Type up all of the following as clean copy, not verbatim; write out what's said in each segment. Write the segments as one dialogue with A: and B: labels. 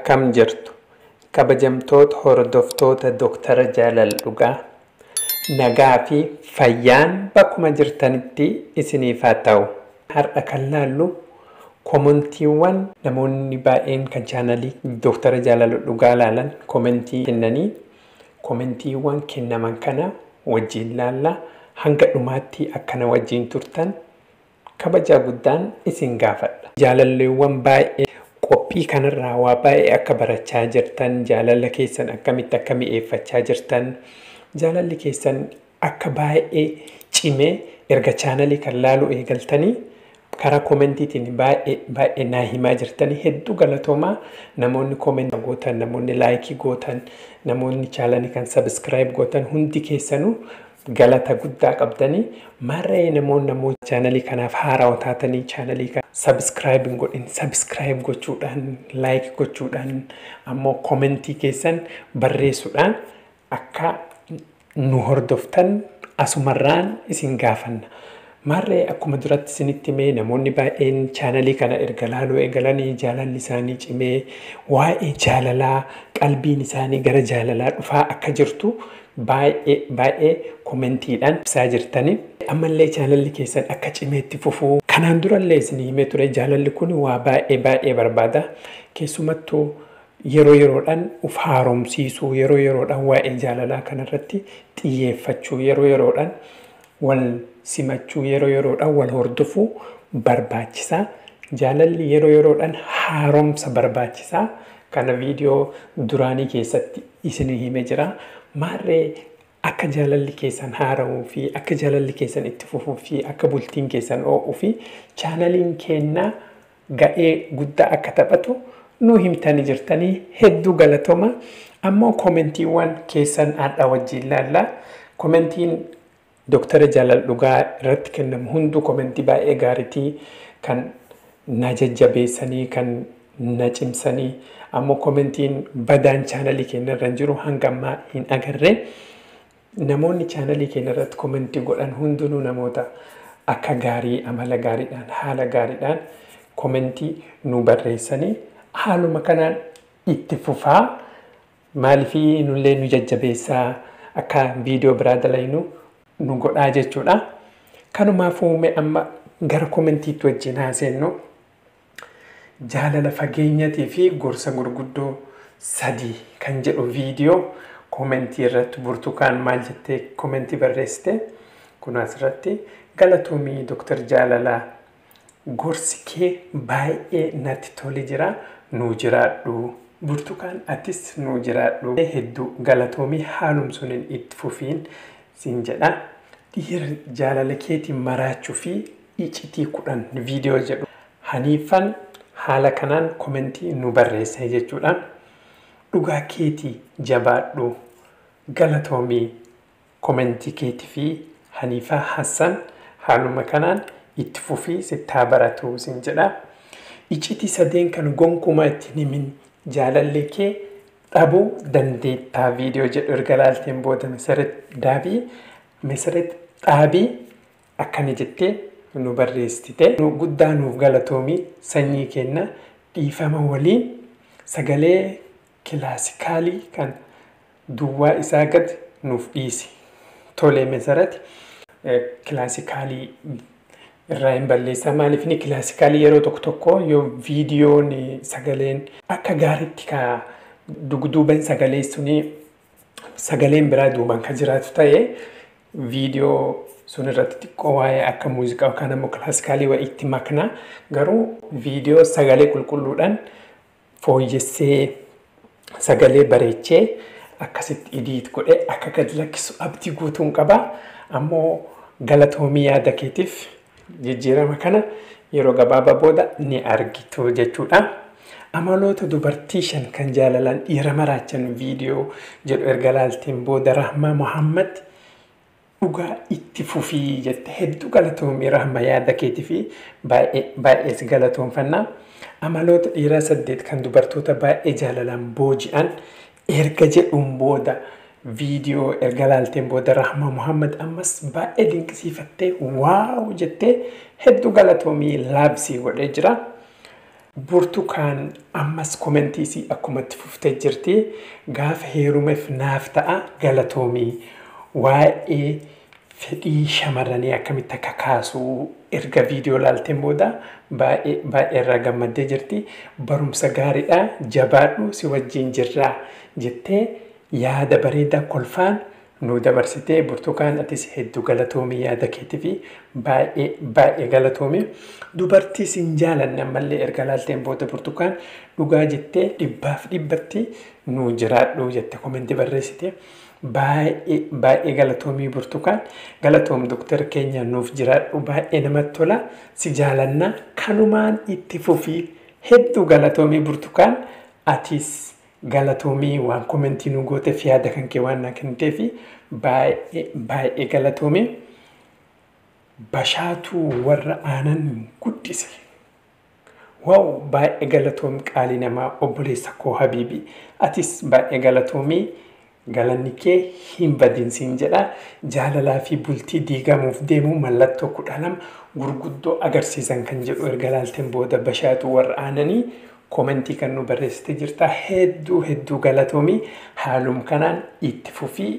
A: Akkam jirtu kabajamtoota hordoftoota Dooktara Jaalal Dhugaa, nagaa fi fayyaan bakkuma jirtanitti isiniif haa ta'u. Har'a kan laallu koomentiiwwan namoonni baay'een kan chaanalii Dooktara Jaalal Dhugaa laalan koomentii kennanii, koomentiiwwan kennaman kana wajjin laalla. Hanga dhumaatti akkana wajjin turtan kabajaa guddaan isin gaafadha. Jaalalleewwan baay'ee qophii kanarraa waa baay'ee akka barachaa jirtan, jaalala keessan akkamitti akka mi'eeffachaa jirtan, jaalalli keessan akka baay'ee cimee erga chaanalii kan laaluu eegaltanii karaa koomentiitiin baay'ee baay'ee naa himaa jirtanii, hedduu galatoomaa. Namoonni koomentii gootan, namoonni laayikii gootan, namoonni chaanalii kan sabiskiraayib gootan hundi keessanuu galata guddaa qabdanii. Marree namoonni ammoo chaanalii kanaaf haarawaa taatanii chaanalii kana sabiskiraayib hin godhin, sabiskiraayib gochuudhaan, laayik gochuudhaan, ammoo koomentii keessan barreessuudhaan akka nu hordoftan asumarraan isin gaafanna. Marree akkuma duratti isinitti himee, namoonni baay'een chaanalii kana erga laaluu eegalanii jaalalli isaanii cimee, waa'ee jaalalaa qalbiin isaanii gara jaalalaa dhufaa akka jirtu baay'ee baay'ee koomentiidhaan ibsaa jirtanii. Ammallee jaalalli keessan akka cimeetti fufuu, kanaan durallee isin himee ture, jaalalli kun waa baay'ee baay'ee barbaada. Keessumattuu yeroo yeroodhaan uf haaromsiisuu, yeroo yeroodhaan waa'ee jaalalaa kanarratti xiyyeeffachuu, yeroo yeroodhaan wal simachuu, yeroo yeroodhaan wal hordofuu barbaachisaa. Jaalalli yeroo yeroodhaan haaromsa barbaachisaa. Kana viidiyoo duraanii keessatti isin himee jira. Maarree akka jaalalli keessan haarawuu fi akka jaalalli keessan itti fufuu fi akka bultiin keessan oo'uu fi chaanaliin kennaa ga'ee guddaa akka taphatu nu himtanii jirtanii, hedduu galatooma. Ammoo koomentiiwwan keessan har'a wajjin laallaa. Koomentiin Dooktara Jaalal Dhugaa irratti kennamu hunduu koomentii baay'ee gaariitii, kan na jajjabeessanii, kan na cimsanii. Ammoo koomentiin badaan chaanalii keenya irra jiru hanga ammaa hin agarre. Namoonni chaanalii keenya irratti koomentii godhan hundinuu namoota akka gaarii, amala gaariidhaan, haala gaariidhaan koomentii nu barreessanii, haaluma kanaan itti fufaa. Maaliifii nullee nu jajjabeessaa, akka viidiyoo biraa dalaynu nu godhaa jechuudha. Kanumaaf uume amma gara koomentiitti wajjin haaseennu. Jaalala fageenyatii fi gorsa gurguddoo sadii kan jedhu viidiyoo koomentii irratti Burtukaan maal jettee koomentii barreessite? Kun asirratti: "Galatoomii Dooktar Jaalalaa, gorsi kee baay'ee natti tole jira, nuu jiraadhu." Burtukaan, atis nuu jiraadhu, hedduu galatoomii, haalum suniin itti fufiin siin jedha. Dhiira jaalala keetiin maraachuu fi icitii 10 viidiyoo jedhu Haniifan haala kanaan koomentii nu barreesse jechuudha. "Dhugaa keetii, jabaadhu, galatoomii koomentii keetii fi Haniifaa Hassan, haaluma kanaan itti fufii, sittaa baratu" siin jedha. Icitii sadeen kan gonkumaa ittiin himin jaalallee kee dhabuu dandeettaa viidiyoo jedhu erga laalteen booda Mesaret Daabii, Mesaret Dhaabii akkana jettee nu barreessite: "Guddaa nuuf galatoomii sanyii kenna, dhiifama waliin sagalee kilaasikaalii kan duwwaa isaa gad nuuf dhiisi." Tolee Mesaret, kilaasikaalii irraa hin balleessaa. Maaliif inni kilaasikaalii yeroo tokko tokko yoo viidiyoon sagaleen akka gaariitti ka dugduuban sagalee suni sagaleen biraa duubaan kan jiraatu ta'e, viidiyoo sun irratti xiqqoo waa'ee akka muuziqaa yookaan ammoo kilaasikaalii wayii itti makna. Garuu viidiyoo sagalee qulqulluudhaan fooyyessee, sagalee bareechee, akkasitti edit godhee akka gad lakkisu abdii guutuun qaba. Ammoo galatoomii yaada keetiif, jijjiirama kana yeroo gabaabaa booda ni argitu jechuudha. Amaloota dubartii 5 kan jaalalaan dhiira maraachan viidiyoo jedhu erga laalteen booda Rahmaa Muhammad "Dhugaa, itti fufii" jette. Hedduu galatoomii Rahma, yaada keetii fi baay'ee baay'ee si galatoomfanna. Amaloota dhiiraa 8 kan dubartoota baay'ee jaalalaan booji'an erga jedhuun booda, viidiyoo erga laalteen booda Rahma Muhammad ammas baay'ee dinqisiifattee "Wow" jettee, hedduu galatoomii, laabsii godhee jira. Burtukaan ammas komentiisii akkumatti fuftee jirti. Gaafa heerumeef naaf ta'a galatoomii. Waa'ee fedhii shamarranii akkamitti akka kaasuu erga viidiyoo laalteen booda baay'ee baay'ee irraa gammaddee jirti. Barumsa gaariidha, jabaadhu, si wajjin jirraa jettee yaada bareedaa kolfaan nu dabarsitee. Burtukaan, atis hedduu galatoomii, yaada keetii fi baay'ee baay'ee galatoomii. Dubartii sin jaalanne ammallee erga laalteen booda Burtukaan dhugaa jettee dhibbaaf dhibbatti nu jiraadhu jette komentii barreessite. Baay'ee baay'ee galatoomii Burtukaan. Galatoom doktara keenya, nuuf jiraadhu, baay'ee namatti tola, si jaalanna, kanumaan itti fufii. Hedduu galatoomii Burtukaan, atis galatoomii, waan komentii nu gooteef, yaada kan kee waan naa kenniteef baay'ee baay'ee galatoomii. Bashaatuu warra aanan guddise. Wow, baay'ee galatoom qaalii namaa, obboleessa koo Habiibi. Atis baay'ee galatoomii, galanni kee hin badin siin jedha. Jaalalaa fi bultii diigamuuf deemu mallattoo 12 gurguddoo agarsiisan kan jedhu erga laalteen booda Bashaatuu warra aananii komentii kan nu barreessitee jirta. Hedduu hedduu galatoomii, haalum kanaan itti fufii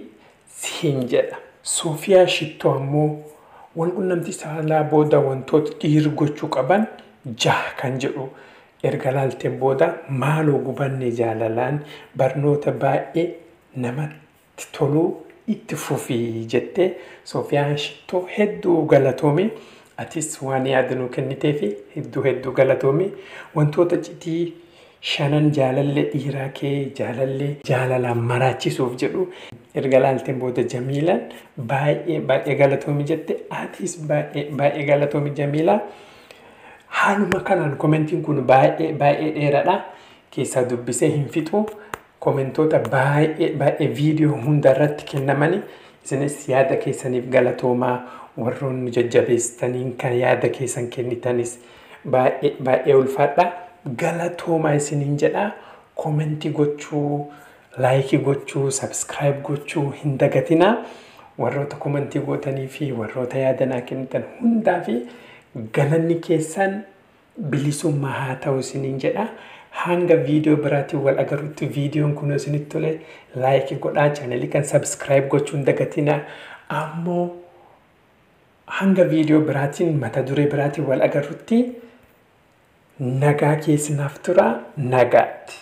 A: siin jedha. Soofiyaa Shittoo ammoo walqunnamtii saalaa booda wantoota dhiirri gochuu qaban 6 kan jedhu erga laalteen booda maaloo gubanne jaalalaan, barnoota baay'ee namatti toluu, itti fufii jettee. Soofiyaan Shittoo hedduu galatoomii, atis waan yaada nuu kennitee fi hedduu hedduu galatoomii. Wantoota citii shanan jaalallee dhiiraa kee jaalallee jaalalaan maraachisuuf jedhu erga laalteen booda Jamiilaan baay'ee baay'ee galatoomii jette. Atis baay'ee baay'ee galatoomii Jamiilaa. Haaluma kanaan komentiin kun baay'ee baay'ee dheeraadha. Keessaa dubbisee hin fixu. Komentoota baay'ee baay'ee viidiyoo hunda irratti kennamani. Isinis yaada keessaniif galatoomaa, warroonni jajjabeessitaniin kan yaada keessan kennitanis baay'ee baay'ee ulfaadha. Galatoomaa isiniin jedha. Komentii gochuu, laayikii gochuu, subscribe gochuu hin dagatinaa. Warroota komentii gootanii fi warroota yaada naa kennitan hundaa fi galanni keessan bilisummaa haa ta'u isiniin jedha. Hanga viidiyoo biraatiin wal agarrutti, viidiyoon kun isinitti tole laayikii godhaa, chaanalii kan subscribe gochuu hin dagatinaa. Ammoo hanga viidiyoo biraatiin mata duree biraatiin wal agarrutti nagaa keessanaaf tura, nagaatti.